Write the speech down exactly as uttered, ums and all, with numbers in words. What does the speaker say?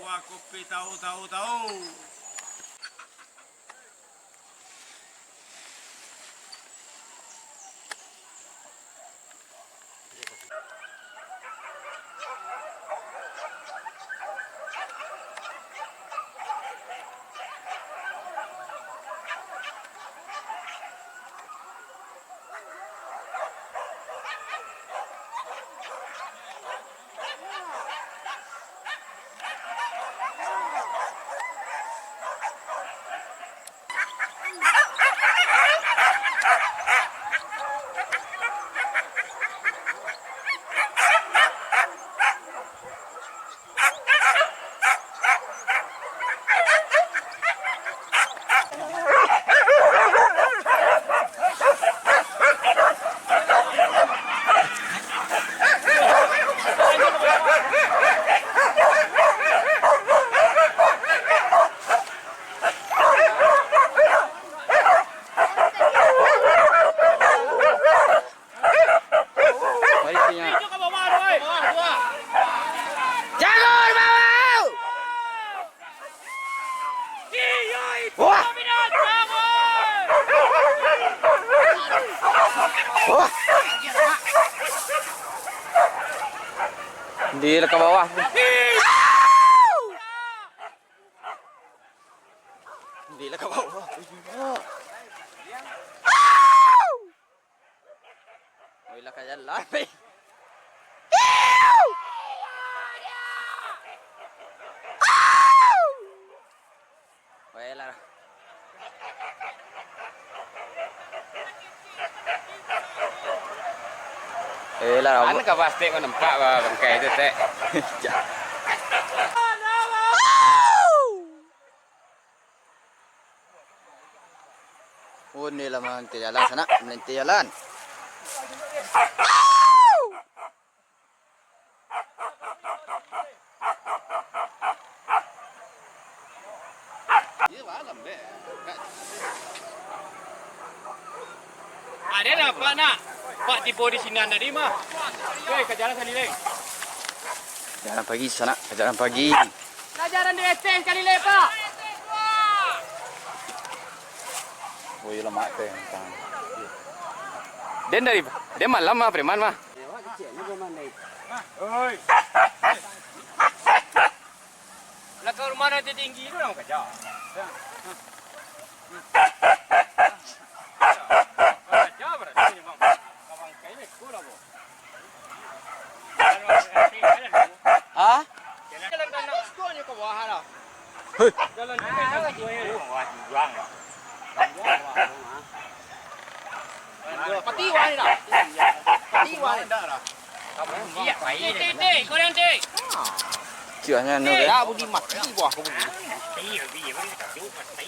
Kopi tahu, tahu, tahu. Jago di bawah! Wah! Wah! Di ka bawah. Di ka bawah. Oi, lah ka jalan, pe. Weh lah. Eh lah, anu ka pasti manampak ba-, bangkai tu, Tek. Oh, ni lah malinti jalan sanak, malinti jalan. Ado nampak nak? Pak tibo di sinan tadi mah. Weh, ka jalan sandiri, Leng. Jalan pagi sanak, ka jalan pagi. Pelajaran di S T S kali leh, Pak. Oh, iyo, lamak teh. Den dari, den malam mah, preman mah. Oi. Lah, ka rumah nan tinggi tu lah, kaja. Kaja berarti memang. Kawan kain itu lah, Bu. Ha? Hei. Mati wah ni dah. Mati wah ni dah. Cik, cik, cik, kau yang cik. Cik, hanya anu, eh. Dah, Budi mati wah kau, Budi. Mati, mati, mati.